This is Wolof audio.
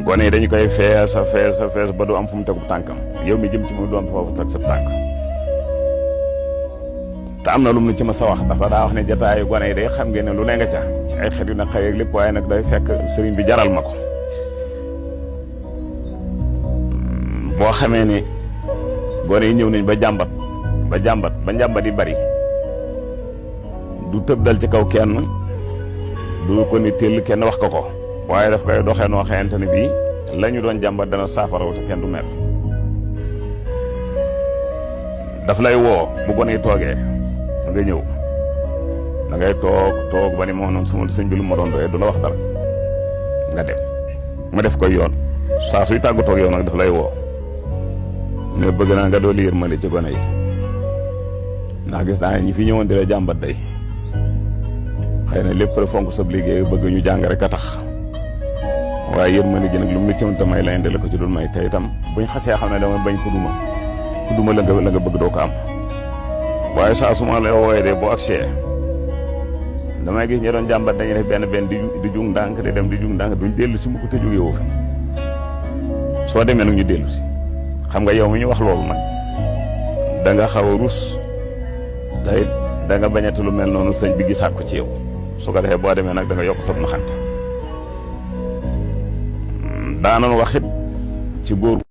gone yi dañu koy fees a fees ba du am fu mu tegu tànkam yow mi jëm ci moom du am foofu teg sa tànk te am na lu mu ci ma sa wax dafa daa wax ne jataayu gone yi day xam ngeen ne lu ne nga ca ci ay xet yu na xëy ak lépp waaye nag day fekk sëriñ bi jaral ma ko boo xamee ne gone yi ñëw nañ ba njàmbat yi bari du tëb dal ci kaw kenn du ko ni teel kenn wax ko waaye daf koy doxee noo xamante ne bii la ñu doon jàmbat dana saafara te kenn du mer daf lay woo bu gone yi toogee nga ñëw da ngay toog ba ni moo noonu suma sëñ bi lu ma doon doyee du la wax dara nga dem ma def koy yoon saa suy tàggatoo ak yow nag daf lay woo ne bëgg naa nga dooli yërmande ci gone yi ndax gis naa ñi fi ñëwoon di la jàmbat day xëy na lépp la fonk sab liggéey bëgg ñu jàng rek a tax waaye yërmande ji nag lu mu ci mënta may layande la ko ci dul may te itam buñ xasee xam ne dama bañ ko duma la nga bëgg doo ko am waaye saa su ma la wooyee de boo agsee damay gis ñi doon jàmbat dañuy def benn di jug ndànk di dem di jug ndànk duñ dellu si mu ko te jógee woo fi soo demee nag ñu dellu si xam nga yow mi ñu wax loolu nag da nga xaw a rus tey da nga bañati lu mel noonu sëñ bi gisaat ko ci yow su ko defee boo demee nag da nga yokk sab naxante daanoon waxit ci góor